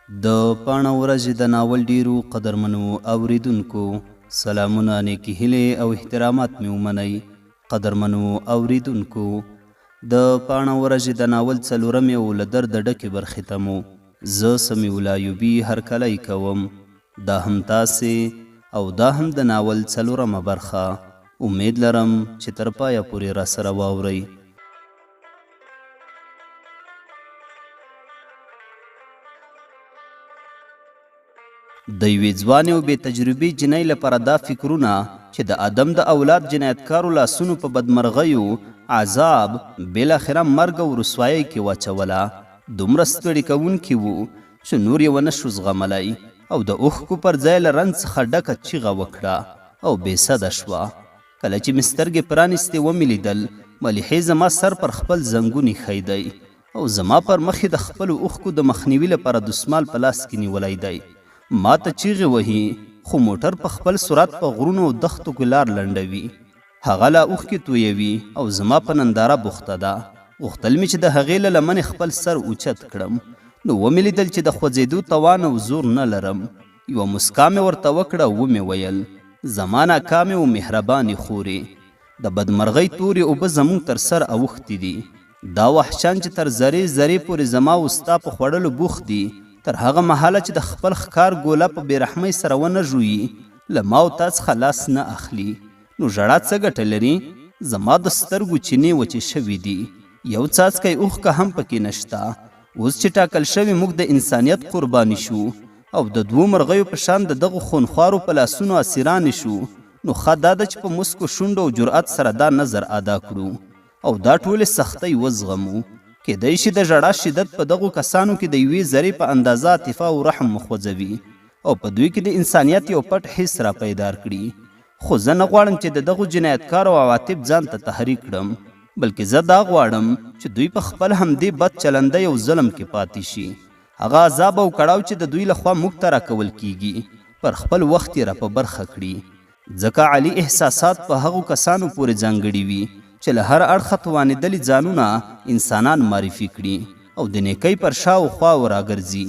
د پاڼه ورځې د ناول ډیرو قدرمنو اوریدونکو سلامونه، نیکې هیلې او احترامات مې ومنئ. قدرمنو اوریدونکو، د پاڼه ورځې د ناول څلورمې او له درده ډکې برخې ته مو زه سمیع الله ایوبي هرکلی کوم. دا هم تاسې او دا هم د ناول څلورمه برخه. امید لرم چې تر پایه پورې راسره واورئ. د یوې ځوانې او بې تجربې جینۍ لپاره دا فکرونه چې د آدم د اولاد جنایتکارو لاسونو په بدمرغیو، عذاب، بالاخره مرګ او رسوایۍ کې واچوله، دومره ستړي کوونکي وو چې نور یې ونه شو زغملی او د اوښکو پر ځای له رنځ څخه ډکه چیغه وکړه او بې سده شوه. کله چې مې سترګې پرانیستې ومې لیدل ملیحې زما سر پر خپل زنګون ایښی دی او زما پر مخ یې د خپلو اوښکو د مخنیوي لپاره دستمال په لاس کې نیولی دی. ما ته چیغې وهي، خو موټر په خپل سرعت په غرونو او دښتو کې لار لنډوي. هغه لا اوښکې تویوي او زما په ننداره بوخته ده. غوښتل مې چې د هغې له لمنې خپل سر اوچت کړم، نو ومې لیدل چې د خوځېدو توان او زور نه لرم. یوه موسکا مې ورته وکړه او ومې ویل، زما ناکامې او مهربانې خورې! د بدمرغۍ تورې اوبه زموږ تر سر اوښتې دي. دا وحشیان چې تر ذرې ذرې پورې زما او ستا په خوړلو بوخت دي، تر هغه مهاله چې د خپل ښکار ګوله په بې رحمۍ سره ونه ژويي، له ما او تا څخه لاس نه اخلي. نو ژړا څه ګټه لري؟ زما د سترګو چینې وچې شوې دي. یو څاڅکی اوښکه هم پکې نشته. اوس چې ټاکل شوې موږ د انسانیت قرباني شو او د دوو مرغیو په شان د دغو خونخوارو په لاسونو اسیرانې شو، نو ښه دا ده چې په مسکو شونډو او جرأت سره دا نذر ادا کړو او دا ټولې سختۍ وزغمو. کېدای شي د ژړا شدت په دغو کسانو کې د یوې ذرې په اندازه عاطفه او رحم وخوځوي او په دوی کې د انسانیت یو پټ حس را پیدار کړي. خو زه نه غواړم چې د دغو جنایتکارو عواطف ځان ته تحریک کړم، بلکې زه دا غواړم چې دوی په خپل همدې بد چلندۍ او ظلم کې پاتې شي. هغه عذاب او کړاو چې د دوی له خوا موږ ته راکول کېږي، پر خپل وخت یې را په برخه کړي. ځکه عالي احساسات په هغو کسانو پورې ځانګړي وي چې له هر اړخه توانېدلي ځانونه انسانان معرفي کړي او د نېکۍ پر شا او خواو راګرځي.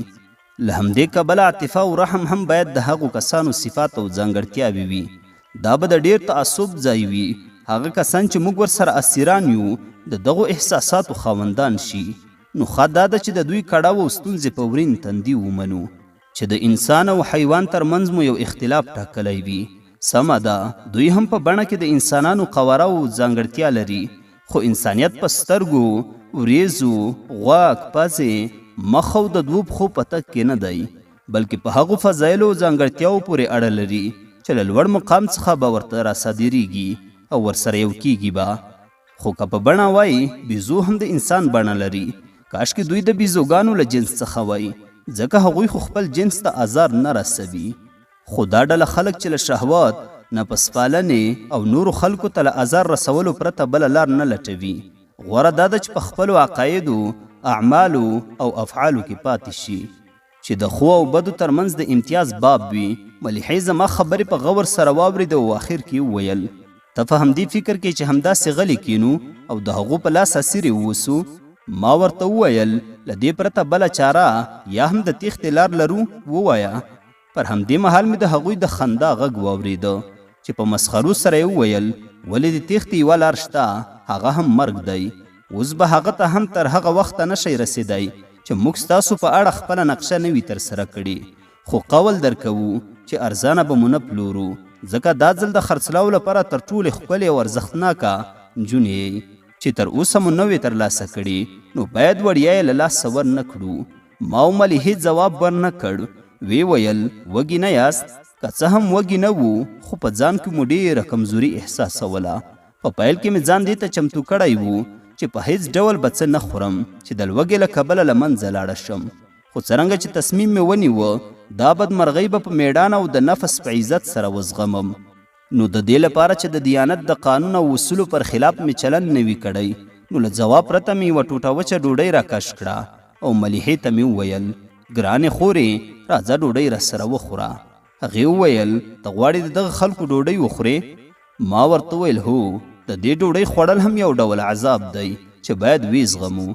له همدې کبله عاطفه او رحم هم باید د هغو کسانو صفات او ځانګړتیاوې وي. دا به د ډېر تعصب ځای وي، هغه کسان چې موږ ورسره اسیران یو، د دغو احساساتو خاوندان شي. نو ښه دا ده چې د دوی کړاو او ستونزې په ورین تندي ومنو. چې د انسان او حیوان تر منځ مو یو اختلاف ټاکلی وي. سمه ده، دوی هم په بڼه کې د انسانانو قواره او ځانګړتیا لري، خو انسانیت په سترګو، وریځو، غوږ، پزې، مخ او د دوو پښو په تګ کې نه دی، بلکې په هغو فضایلو او ځانګړتیاوو پورې اړه لري چې له لوړ مقام څخه به ورته راصادرېږي او ورسره یو کېږي به. خو که په بڼه وای، بیزو هم د انسان بڼه لري. کاشکې دوی د بیزوګانو له جنس څخه وای، ځکه هغوی خو خپل جنس ته ازار نه رسوي. خو دا ډله خلک چې له شهوت، نفس پالنې او نورو خلکو ته له ازار رسولو پرته بله لار نه لټوي، غوره دا ده چې په خپلو عقایدو، اعمالو او افعالو کې پاتې شي. چې د ښو او بدو تر منځ د امتیاز باب وي. ملیحې زما خبرې په غور سره واورېدې او اخر کې یې وویل، ته په همدې فکر کې چې همداسې غلي کینو او د هغو په لاس اسیرې ووسو؟ ما ورته وویل، له دې پرته بله چاره یا هم د تېښتې لار لرو؟ ووایه. پر همدې مهال مې د هغوی د خندا غږ واورېده چې په مسخرو سره یې وویل، ولې د تېښتې یوه لار شته، هغه هم مرګ دی. اوس به هغه ته هم تر هغه وخته نه شئ رسېدای چې موږ ستاسو په اړه خپله نقشه نه وي ترسره کړې، خو قول درکوو چې ارزانه به مو نه پلورو، ځکه دا ځل د خرڅلاو لپاره تر ټولې ښکلې او ارزښتناکه نجونې یئ چې تر اوسه مو نه وې ترلاسه کړې، نو باید وړیا یې له لاسه ورنه کړو. ما او ملیحې ځواب ورنه کړ، ویې ویل، وږي نه یاست؟ که څه هم وږي نه وو، خو په ځان کې مو ډېره کمزوري احساسوله. په پیل کې مې ځان دې ته چمتو کړی و چې په هېڅ ډول به څه نه خورم چې د لوږې له کبله له منځه لاړه شم، خو څرنګه چې تصمیم مې ونیوه، دا بدمرغۍ به په مېړانه او د نفس په عزت سره وزغمم. نو د دې لپاره چې د دیانت د قانون او اصولو پر خلاف مې چلند نه وي کړی، نو له ځواب پرته مې یوه ټوټه وچه ډوډۍ راکش کړه او ملیحې ته مې وویل، ګرانې خورې، راځه ډوډۍ راسره وخوره. هغې وویل، ته غواړې د دغه خلکو ډوډۍ وخورې؟ ما ورته وویل، هو، د دې ډوډۍ خوړل هم یو ډول عذاب دی چې باید ویې زغمو.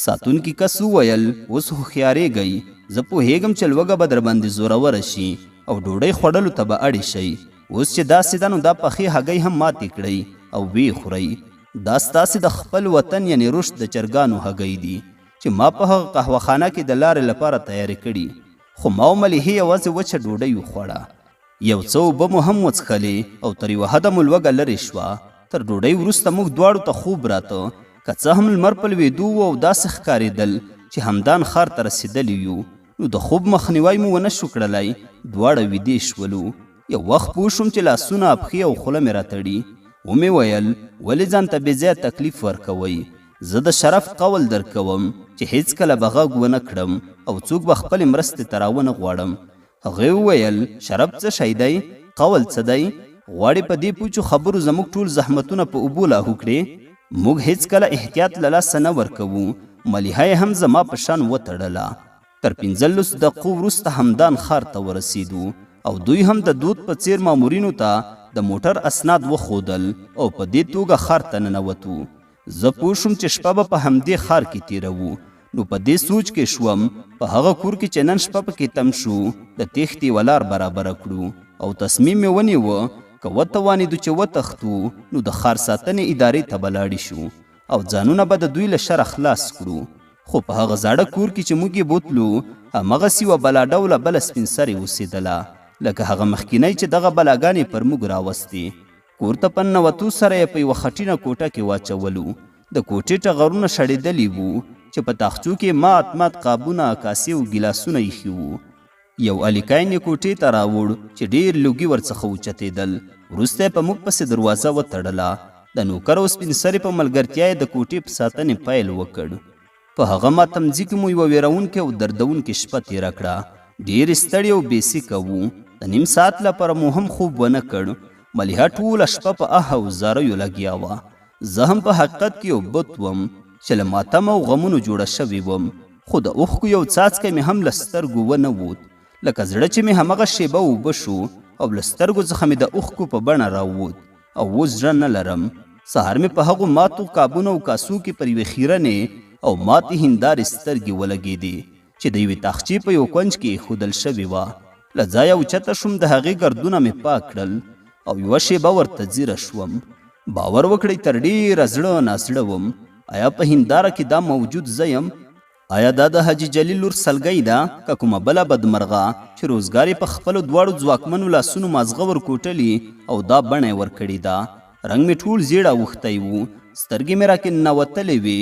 ساتونکي کس وویل، اوس هوښیارېږئ، زه پوهېږم چې لوږه به درباندې زوروره شي او ډوډۍ خوړلو ته به اړې شئ. اوس چې داسې ده نو دا پخې هګۍ هم ماتې کړئ او ویې خورئ. دا ستاسې د خپل وطن یعنې رشد د چرګانو هګۍ دي چې ما په هغه قهوه خانه کې د لارې لپاره تیارې کړي. خو ما او ملیحې یوازې وچه ډوډۍ وخوړه. یو څه اوبه مو هم وڅښلې او تر یوه حده مو لوږه لرې شوه. تر ډوډۍ وروسته موږ دواړو ته خوب راته. که څه هم لمر په لوېدو و او داسې ښکارېدل چې همدان ښار ته رسېدلي یو، نو د خوب مخنیوی مو ونه شو کړلای، دواړه ویدې شولو. یو وخت پوه شوم چې لاسونه، پښې او خوله مې راتړي. ومې ویل، ولې ځان ته بې ځایه تکلیف ورکوئ؟ زه د شرف قول درکوم چې هېڅکله به غږ ونه کړم او څوک به خپلې مرستې ته راونه غواړم. هغې وویل، شرف څه شی دی؟ قول څه دی؟ غواړې په دې پوچو خبرو زموږ ټول زحمتونه په اوبو لاهو کړې؟ موږ هېڅکله احتیاط له لاسه نه ورکوو. ملیحه یې هم زما په شان وتړله. تر 15 دقیقو وروسته همدان ښار ته ورسېدو او دوی هم د دود په څېر مامورینو ته د موټر اسناد وښودل او په دې توګه ښار ته ننوتو. زه پوه شوم چې شپه به په همدې ښار کې تېروو، نو په دې سوچ کې شوم، په هغه کور کې چې نن شپه پکې تم شو، د تېښتې یوه لار برابره کړو او تصمیم مې ونیوه، که وتوانېدو چې وتښتو، نو د ښار ساتنې ادارې ته به لاړې شو او ځانونه به د دوی له شره خلاص کړو. خو په هغه زاړه کور کې چې موږ یې بوتلو، همغسې یوه بلا ډوله بله سپین سرې اوسېدله، لکه هغه مخکینۍ چې دغه بلاګانې پر موږ راوستې. کور ته په ننوتو سره یې په یوه خټینه کوټه کې واچولو. د کوټې ټغرونه شړېدلي وو چې په تاخچو کې مات مات قابونه، کاسې او ګیلاسونه ایښي وو. یو الیکاین یې کوټې ته راوړ چې ډېر لوګي ورڅخه اوچتېدل. وروسته یې په موږ پسې دروازه وتړله. د نوکر او سپین سرې په ملګرتیا یې د کوټې په ساتنې پیل وکړ. په هغه ماتمځي کې مو یوه وېروونکې او دردوونکې شپه تېره کړه. ډېر ستړي او بې سیکه وو. د نیم ساعت لپاره مو هم خوب ونه کړ. ملیحه ټوله شپه په اه او زاریو لګیا وه. زه هم په حقیقت کې یو بت وم چې له ماتم او غمونو جوړه شوې وم، خو د اوښکو یو څاڅکی مې هم له سترګو ونه ووت. لکه زړه چې مې همغه شېبه اوبه شو او له سترګو څخه مې د اوښکو په بڼه راووت. او اوس زړه نه لرم. سهار مې په هغو ماتو قابونو او کاسو کې پر یوې خیرنې او ماتې هیندارې سترګې ولګېدې چې د یوې تاخچې په یو کونج کې ایښودل شوې وه. له ځایه اوچته شوم، د هغې ګردونه مې پاک کړل او یوه شېبه ورته ځیره شوم. باور وکړئ تر ډېره زړه نازړه وم. ایا په هینداره کې دا موجود زه یم؟ ایا دا د حاجي جلیل لور سلګۍ ده که کومه بله بدمرغه چې روزګار یې په خپلو دواړو ځواکمنو لاسونو مازغه ورکوټلي او دا بڼه یې ورکړې ده؟ رنګ مې ټول زیړ اوښتی و، سترګې مې راکې ننوتلې وې،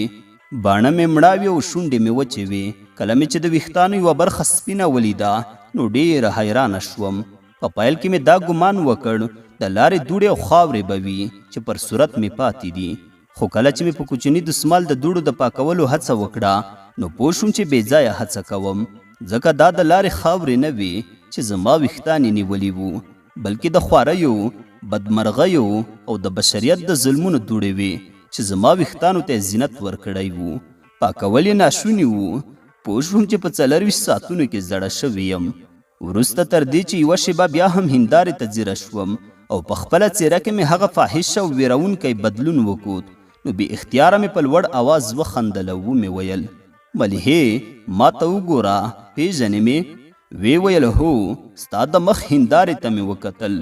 باڼه مې مړاوي او شونډې مې وچې وې. کله مې چې د ویښتانو یوه برخه سپینه ولیده نو ډېره حیرانه شوم. په پیل کې مې دا ګمان وکړ د لارې دوړې او خاورې به وي چې پر صورت مې پاتې دي، خو کله چې مې په کوچني دستمال د دوړو د پاکولو هڅه وکړه نو پوه شوم چې بې ځایه هڅه کوم، ځکه دا د لارې خاورې نه وې چې زما ویښتان یې نیولي وو، بلکې د خواریو، بدمرغیو او د بشریت د ظلمونو دوړې وې چې زما ویښتانو ته یې زینت ورکړی و. پاکول یې ناشوني وو. پوه شوم چې په 24 ساعتونو کې زړه شوې یم. وروسته تر دې چې یوه شېبه بیا هم هیندارې ته ځیره شوم او په خپله څېره کې مې هغه فاحش او وېروونکی بدلون وکوت، نو بې اختیاره مې په لوړ اواز وخندل او ومې ویل، ملیحې! ما ته وګوره، پېژنې مې؟ ویې ویل، هو، ستا د مخ هیندارې ته مې وکتل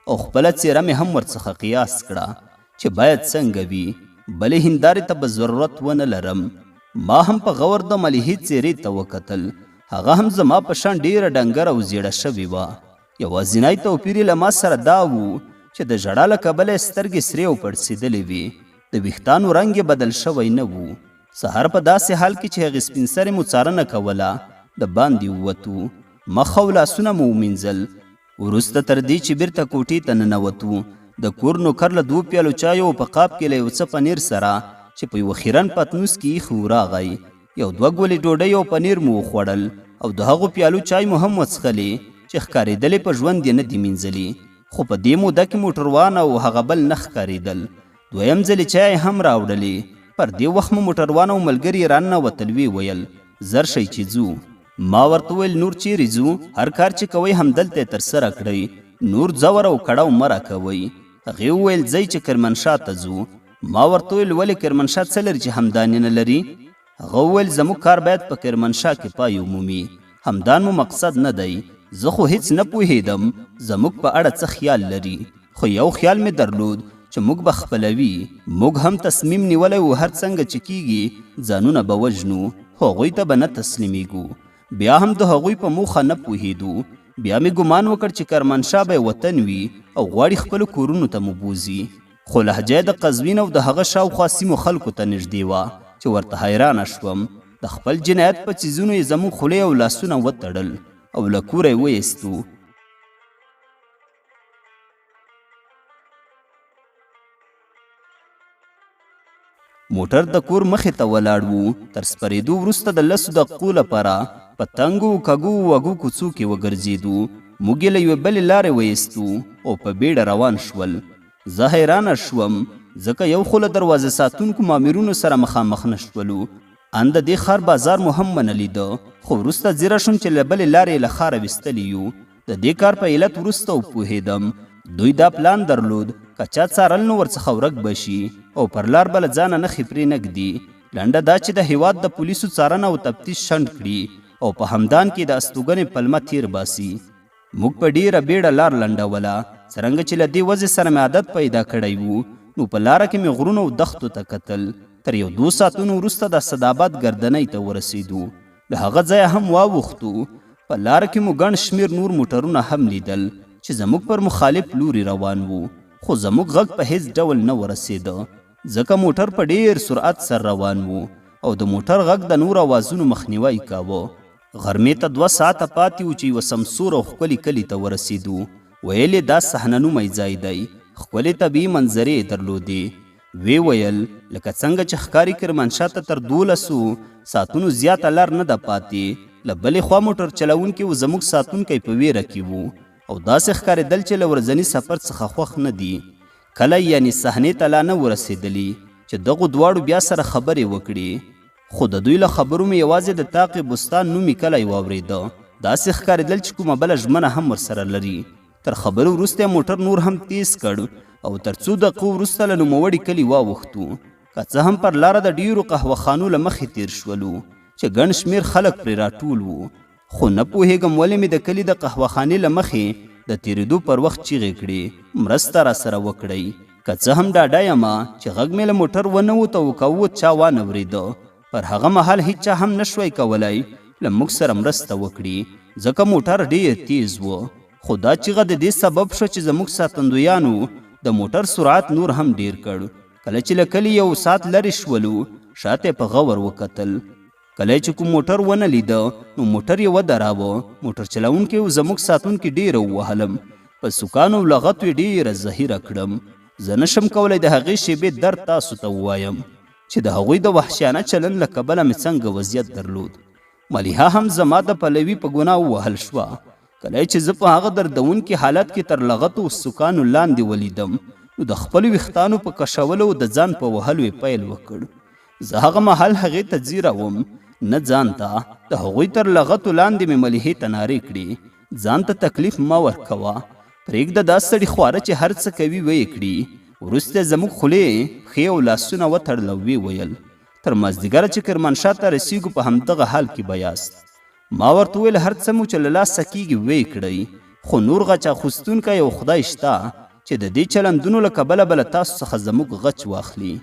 او خپله څېره مې هم ورڅخه قیاس کړه. چې باید څنګه وي، بلې هیندارې ته به ضرورت ونه لرم. ما هم په غور د ملیحې څېرې ته وکتل، هغه هم زما په شان ډېره ډنګره او زیړه شوې وه. یوازینی توپیر یې له ما سره دا و چې د ژړا له کبله یې سترګې سرې او پړسېدلې وې، د ویښتانو رنګ یې بدل شوی نه و. سهار په داسې حال کې چې هغې سپین سرې مو څارنه کوله، د باندې ووتو. مخ او لاسونه مو ومینځل. وروسته تر دې چې بیرته کوټې ته ننوتو، د کور نوکر له دوو پیالو چایو او په قاب کې له یو څه پنیر سره چې په یوه خیرن پتنوس کې ایښي وو راغی. یو دوه ګولې ډوډۍ او پنیر مو وخوړل او د هغو پیالو چای مو هم وڅښلې چې ښکارېدلې په ژوند یې نه دي مینځلي. خو په دې موده کې موټروان او هغه بل نه ښکارېدل. دویم ځلې چای هم راوړلې. پر دې وخت مو موټروان او ملګري راننوتل، ویې ویل، زر شئ چې ځو. ما ورته وویل، نور چیرې ځو؟ هر کار چې کوئ همدلته یې ترسره کړئ، نور ځور او کړاو مه راکوئ. هغې وویل، ځئ چې کرمنشاه ته ځو. ما ورته وویل، ولې کرمنشاه څه لري چې همداني نه لري؟ هغه وویل زموږ کار باید په کرمانشاه کې پای ومومي، همدان مو مقصد نه دی. زه خو هیڅ نه پوهیدم زموږ په اړه څه خیال لري، خو یو خیال مې درلود چې موږ به خپلوي. موږ هم تصمیم نیولی و هر څنګه چې کیږي ځانونه به وژنو، خو هغوی ته به نه تسلیمیږو. بیا هم د هغوی په موخه نه پوهیدو. بیا مې ګمان وکړ چې کرمانشاه به یې وطن وي او غواړي خپلو کورونو ته مو بوځي. خو لهجه یې د قزوین او د هغه شاوخوا سیمو خلکو ته نږدې وه چې ورته حیرانه شوم. د خپل جنایت په څیزونو یې زموږ خولې او لاسونه وتړل او له کوره یې وایستو. موټر د کور مخې ته ولاړ و. تر سپرېدو وروسته د لسو دقیقو لپاره په تنګو او کږو وږو کوڅو کې وګرځېدو. موږ یې له یوې بلې لارې وایستو او په بیړه روان شول. زه حیرانه شوم، ځکه یو خو له دروازه ساتونکو مامورینو سره مخامخ نه شولو، ان د دې ښار بازار مو هم ونه لیده، خو وروسته ځیره شوم چې له بلې لارې یې له ښاره ویستلي یو. د دې کار په علت وروسته وپوهېدم. دوی دا پلان درلود، که چا څارل نو ورڅخه ورک به شي او پر لار به له ځانه نښې پرې نه ږدي. لنډه دا چې د هېواد د پولیسو څارنه او تفتیش شنډ کړي او په همدان کې د استوګنې پلمه تېر باسي. موږ په ډېره بېړه لار لنډوله. څرنګه چې له دې وضعې سره مې عادت پیدا کړی و، نو په لاره کې مې غرونو او دښتو ته کتل. تر یو دوو ساعتونو وروسته د اسداباد ګردنۍ ته ورسېدو. له هغه ځایه هم واوښتو. په لاره کې مو ګڼ شمېر نور موټرونه هم لیدل چې زموږ پر مخالف لوري روان وو، خو زموږ غږ په هېڅ ډول نه ورسېده، ځکه موټر په ډېر سرعت سره روان وو او د موټر غږ د نورو اوازونو مخنیوی کاوه. غرمې ته دوه ساعته پاتې وو چې یوه سمسور او ښکلي کلي ته ورسېدو. ویل یې دا صحنه نومی ځای دی، ښکلې طبیعي منظرې یې درلودې. ویې ویل، لکه څنګه چې ښکاري کرمانشاه ته تر دولسو ساعتونو زیاته لار نه ده پاتې. له بلې خوا موټر چلوونکی او زموږ ساتونکی په وېره کې وو او داسې ښکارېدل چې له ورځني سفر څخه خوښ نه دي. کلی یعنې صحنې ته لا نه وو رسېدلي چې دغو دواړو بیا سره خبرې وکړې. خو د دوی له خبرو مې یوازې د طاق بستان نومي کلی واورېده. داسې ښکارېدل چې کومه بله ژمنه هم ورسره لري. تر خبرو وروسته یې موټر نور هم تیز کړ او تر څو دقیقو وروسته له نوموړي کلي واوښتو. که څه هم پر لاره د ډېرو قهوه خانو له مخې تېر شولو چې ګڼ شمېر خلک پرې راټول وو، خو نه پوهېږم ولې مې د کلي د قهوه خانې له مخې د تېرېدو پر وخت چیغې کړې، مرسته راسره وکړئ. که څه هم ډاډه یم چې غږ مې له موټر ونه ووت او که ووت چا وانه ورېده. پر هغه مهال هیچا هم نه شوای کولای له موږ سره مرسته وکړي، ځکه موټر ډېر تېز و. خو دا چیغه د دې سبب شوه چې زموږ ساتندویانو د موټر سرعت نور هم ډېر کړ. کله چې له کلي یو ساعت لرې شولو، شاته یې په غور وکتل. کله یې چې کوم موټر ونه لیده نو موټر یې ودراوه. موټر چلوونکی او زموږ ساتونکي ډېره ووهلم، په سوکانو او لغتو یې ډېره زهیره کړم. زه نه شم کولی د هغې شېبې درد تاسو ته ووایم چې د هغوی د وحشیانه چلند له کبله مې څنګه وضعیت درلود. ملیحه هم زما د پلوي په ګناه ووهل شوه. کله یې چې زه په هغه دردونکي حالت کې تر لغتو او سوکانو لاندې ولیدم نو د خپلو ویښتانو په کشولو او د ځان په وهلو یې پیل وکړ. زه هغه مهال هغې ته ځیره وم، نه ځان ته. د هغوی تر لغتو لاندې مې ملیحې ته نارې کړې، ځان ته تکلیف مه ورکوه، پرېږده دا سړي خواره چې هر څه کوي ویې کړي. وروسته یې زموږ خولې، پښې او لاسونه وتړل او ویې ویل، تر مازدیګره چې کرمانشاه ته رسېږو په همدغه حال کې به یاست. ما ورته وویل، هر څه مو چې له لاسه کېږي ویې کړئ، خو نور غچ اخیستونکی یو خدای شته چې د دې چلندونو له کبله به له تاسو څخه زموږ غچ واخلي.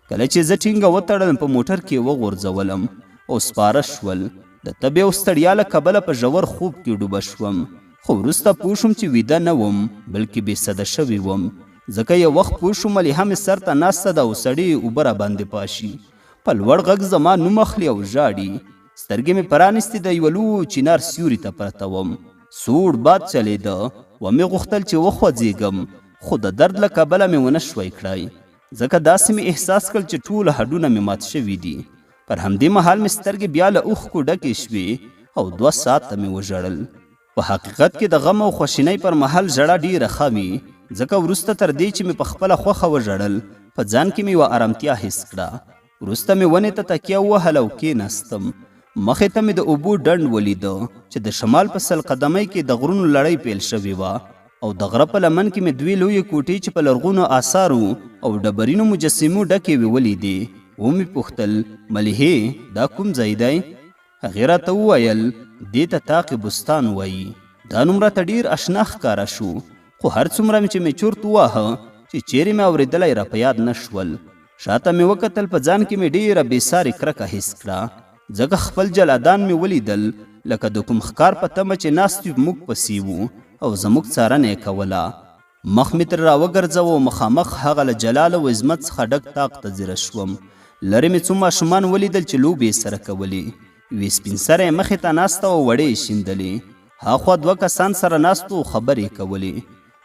کله چې زه ټینګه وتړلم په موټر کې یې وغورځولم او سپاره شول. د تبې او ستړیا له کبله په ژور خوب کې ډوبه شوم، خو وروسته پوه شوم چې ویده نه وم، بلکې بې سده شوې وم، ځکه یو وخت پوه شوم ملیحه مې سر ته ناسته ده او سړې یې اوبه راباندې پاشي. په لوړ غږ زما نوم اخلي او ژاړي. سترګې مې پرانیستې، د یوه لوی چینار سیوري ته پرته وم. سوړ باد چلېده، ومې غوښتل چې وخوځېږم، خو د درد له کبله مې ونه شوای کړای. ځکه داسې مې احساس کړل چې ټول هډونه مې مات شوي دي. پر همدې مهال مې سترګې بیا له اوښکو ډکې شوې او دوه ساعته مې وژړل. په حقیقت کې د غم او خوشینۍ پر مهال ژړا ډېره ښه وي، ځکه وروسته تر دې چې مې په خپله خوښه وژړل، په ځان کې مې یوه ارامتیا حس کړه. وروسته مې ونې ته تکیه ووهله او کېناستم. مخې ته مې د اوبو ډنډ ولیده چې د شمال په سل قدمۍ کې د غرونو لړۍ پیل شوې وه او د غره په لمن کې مې دوې لویې کوټې چې په لرغونو آثارو او ډبرینو مجسمو ډکې وې ولیدې. ومې پوښتل، ملیحې دا کوم ځای دی؟ هغې راته وویل، دې ته طاق بستان وایي. دا نوم راته ډېر اشنا ښکاره شو، خو هر څومره مې چې مې چورت وواهه چې چیرې مې اورېدلی را په یاد نه شول. شاته مې وکتل، په ځان کې مې ډېره بې سارې کرکه حس کړه، ځکه خپل جلادان مې ولیدل لکه د کوم ښکار په تمه چې ناست وي موږ پسې وو او زموږ څارنه یې کوله. مخ مې ترې راوګرځاوه او مخامخ هغه له جلال او عظمت څخه ډک طاق ته ځیره شوم. لرې مې څو ماشومان ولیدل چې لوبې یې سره کولې. یوې سپین سرې یې مخې ته ناسته وه او وړې یې شیندلې. هاخوا دوه کسان سره ناست وو او خبرې یې کولې.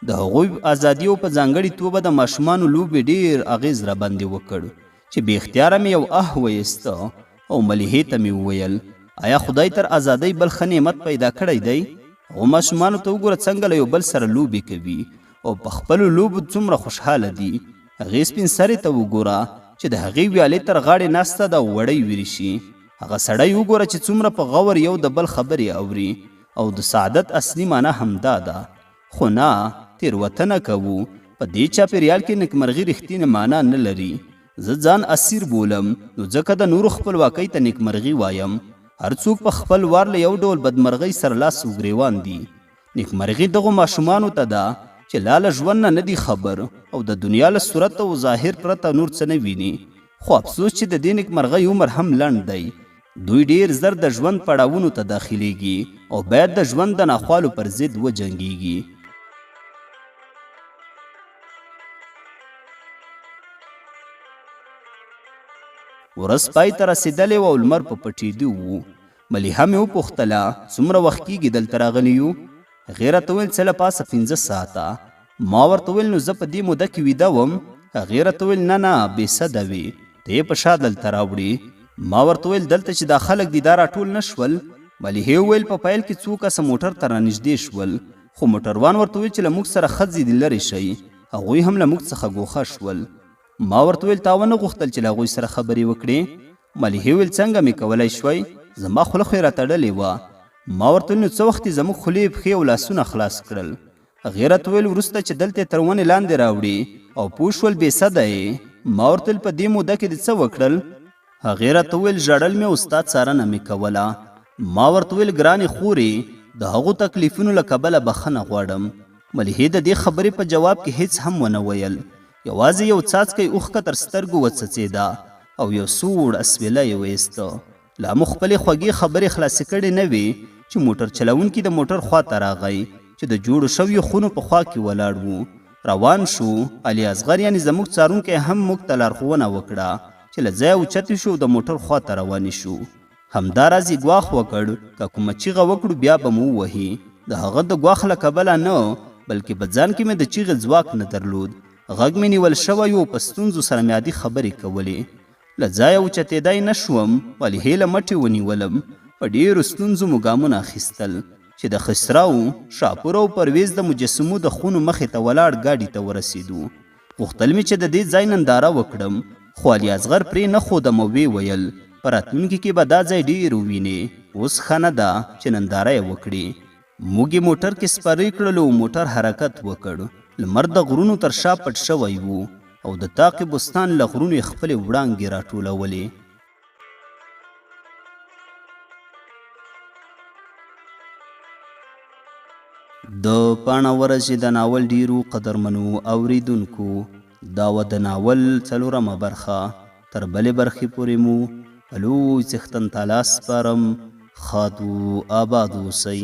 د هغوی ازادي او په ځانګړي توګه د ماشومانو لوبې ډېر اغېز راباندې وکړ چې بې اختیاره مې یو اه وایسته او ملیحې ته مې وویل، ایا خدای تر ازادۍ بل ښه نعمت پیدا کړی دی؟ هغو ماشومانو ته وګوره څنګه له یو بل سره لوبې کوي او په خپلو لوبو څومره خوشحاله دي. هغې سپین سرې ته وګوره چې د هغې ویالې تر غاړې ناسته ده او وړۍ ویرشي. هغه سړی وګوره چې څومره په غور یو د بل خبرې اوري او د سعادت اصلي معنی همدا ده. خو نه، تېروتنه کوو. په دې چاپېریال کې نېکمرغي رښتینې معنی نه لري. زه ځان اسیر بولم، نو ځکه د نورو خپلواکۍ ته نېکمرغي وایم. هر څوک په خپل وار له یو ډول بدمرغۍ سره لاس و ګرېوان دي. نېکمرغي دغو ماشومانو ته ده چې لا له ژوند نه نه دي خبر او د دنیا له صورت او ظاهر پرته نور څه نه ویني. خو افسوس چې د دې نېکمرغۍ عمر هم لنډ دی. دوی ډېر زر د ژوند پړاوونو ته داخلېږي او باید د ژوند د ناخوالو پر ضد وجنګېږي. ورځ پای ته رسېدلې وه او لمر په پټېدو و. ملیحه مې وپوښتله، څومره وخت کېږي دلته راغلي یو؟ هغې راته وویل، څه له پاسه 5 ساعته. ما ورته وویل، نو زه په دې موده کې ویده وم؟ هغې راته وویل، نه نه، بې سده وې، ته یې په شا دلته راوړې. ما ورته وویل، دلته چې دا خلک دي دا راټول نه شول؟ ملیحې وویل، په پیل کې څو کسه موټر ته رانږدې شول، خو موټروان ورته وویل چې له موږ سره ښځې دي لرې شئ. هغوی هم له موږ څخه ګوښه شول. ما ورته وویل، تا ونه غوښتل چې له هغوی سره خبرې وکړې؟ ملیحې وویل، څنګه مې کولای شوای، زما خوله خو یې راتړلې وه. ما ورته وویل، نو څه وخت یې زموږ خولې، پښې او لاسونه خلاص کړل؟ هغې راته وویل، وروسته چې دلته یې تر ونې لاندې راوړې او پوه شول بې سده یې. ما ورته وویل، په دې موده کې دې څه وکړل؟ هغې راته وویل، ژړل مې او ستا څارنه مې کوله. ما ورته وویل، ګرانې خورې، د هغو تکلیفونو له کبله بخښنه غواړم. ملیحې د دې خبرې په جواب کې هېڅ هم ونه ویل. یوازې یو څاڅکی اوښکه تر سترګو وڅڅېده او یو سوړ اسویلی یې وایسته. لا مو خپلې خوږې خبرې خلاصې کړې نه وې چې موټر چلوونکي د موټر خوا ته راغی چې د جوړو شویو خونو په خوا کې ولاړ وو. روان شو. علي اصغر یعنې زموږ څارونکی هم موږ ته لارښوونه وکړه چې له ځایه اوچتې شو او د موټر خوا ته روانې شو. همداراز یې ګواښ وکړ که کومه چیغه وکړو بیا به مو ووهي. د هغه د ګواښ له کبله نه بلکې په ځان کې مې د چیغې ځواک نه درلود. غږ مې نیول شوی و او په ستونزو سره مې عادي خبرې کولې. له ځایه اوچتېدای نه شوم، ملیحې له مټې ونیولم. په ډېرو ستونزو مو ګامونه اخیستل چې د خسرو، شاپور او پرویز د مجسمو د خونو مخې ته ولاړ ګاډي ته ورسېدو. غوښتل مې چې د دې ځای ننداره وکړم، خو علي اصغر پرې نه ښودم او ویې ویل، په راتلونکي کې به دا ځای ډېر ووینې، اوس ښه نه ده چې ننداره یې وکړې. موږ یې موټر کې سپرۍ کړلو او موټر حرکت وکړ. لمر د غرونو تر شا پټ شوی و او د طاق بستان له غرونو یې خپلې وړانګې راټولولې. د پاڼه ورځې د ناول ډېرو قدرمنو اورېدونکو دا وه د ناول څلورمه برخه. تر بلې برخې پورې مو په لوی څښتن تعالی سپارم. ښاد و آباد اوسئ.